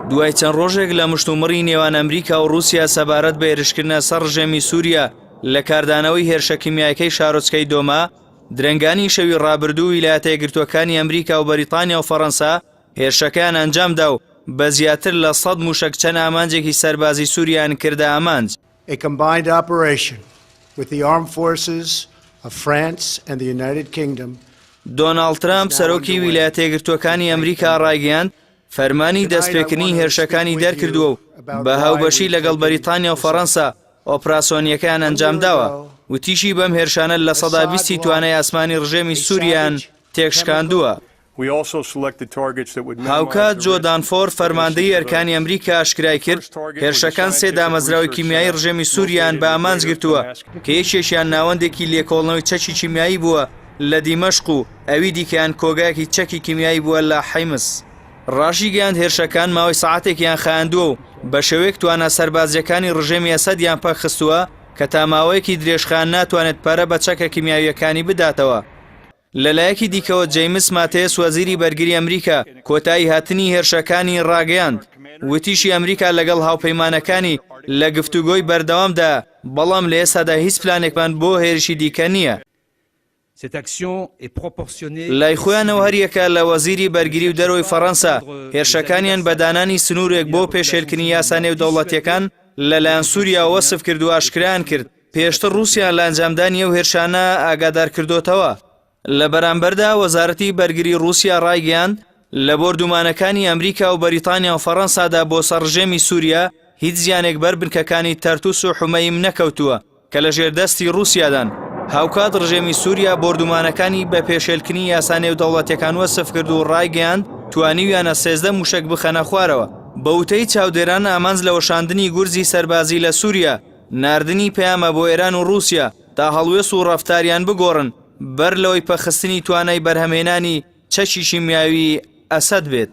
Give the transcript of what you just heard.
دوای چەند ڕۆژێک لە مشتومڕی نێوان ئەمریکا و ڕووسیا سەبارەت بە هێرشکردنە سەر ڕژێمی سووریا لە کاردانەوەی هێرشە کیمیایەکەی شارۆچکەی دۆما، درەنگانی شەوی ڕابردوو ویلایەتە یەکگرتووەکانی ئەمریکا و بەریتانیا و فەڕەنسا هێرشەکەیان ئەنجامدا و بە زیاتر لە 100 مووشەک چەند ئامانجێکی سەربازی سووریان کردە ئامانج. A combined operation with the armed forces of France and the United Kingdom دۆناڵد ترامپ سەرۆکی ویلایەتە یەکگرتووەکانی ئەمریکا ڕایگەیاند، فەرمانی دەستپێکردنی هێرشەکانی دەرکردووە و بە هاوبەشی لەگەڵ بەریتانیا و فەڕەنسا ئۆپراسۆنیەکەیان ئەنجامداوە، وتیشی بەم هێرشانە 20% توانای ئاسمانی ڕژێمی سووریان تێکشکاندووە. هاوکات جۆ دانفۆرد فەرماندەی ئەرکانی ئەمریکا ئاشکرای کرد، هێرشەکان سێ دامەزراوەی کیمیایی ڕژێمی سووریان بە ئامانج گرتووە کە یەکێکیان ناوەندێکی لێکۆڵنەوەی چەکی کیمیایی بووە لە دیمەشق و ئەوی دیکەیان کۆگایەکی چەکی کیمیایی بووە لە حیمس. ڕاشیگەیاند هێرشەکان ماوەی سەعاتێکیان خایاندووە و بە شێوەیەک توانا سەربازییەکانی ڕژێمی ئەسەدیان پەکخستووە کە تا ماوەیەکی درێژخایەن ناتوانێت پەرە بە چەکە کیمیاوییەکانی بداتەوە. لەلایەکی دیکەوە جەیمس ماتێس وەزیری بەرگری ئەمریکا کۆتایی هاتنی هێرشەکانی ڕاگەیاند، وتیشی ئەمریکا لەگەڵ هاوپەیمانەکانی لە گفتوگۆی بەردەوامدایە، بەڵام لە ئێستادا هیچ پلانێکمان بۆ هێرشی دیکە نییە. لای خۆیانەوە هەریەکە لە وەزیری بەرگری و دەرەوەی فەڕەنسا هێرشەکانیان بە دانانی سنوورێک بۆ پێشێلکردنی یاسا نێودەوڵەتییەکان لەلایەن سووریاوە وەسف کرد و ئاشکرایان کرد پێشتر ڕووسیا لە ئەنجامدانی ئەو هێرشانە ئاگادارکردۆتەوە. لە بەرامبەردا وەزارەتی بەرگری ڕووسیا ڕایگەیاند، لە بۆردومانەکانی ئەمریکا و بەریتانیا و فەڕەنسادا بۆ سەر ڕژێمی سووریا هیچ زیانێک بەر بنکەکانی تەرتوس و حومەیم نەکەوتووە کە لە ژێر دەستی ڕووسیادان. هاوکات ڕژێمی سووریا بۆردومانەکانی بە پێشێلکردنی یاسا نێودەوڵەتیەکان وەسف کرد و ڕایگەیاند توانیویانە 13 مووشەک بخەنە خوارەوە. بە وتەی چاودێران ئامانج لە وەشاندنی گورزی سەربازی لە سووریا، ناردنی پەیامە بۆ ئێران و ڕووسیا تا هەڵوێست و ڕەفتاریان بگۆڕن بەر لەوەی پەکخستنی توانای بەرهەمهێنانی چەکی شیمیاوی ئەسەد بێت.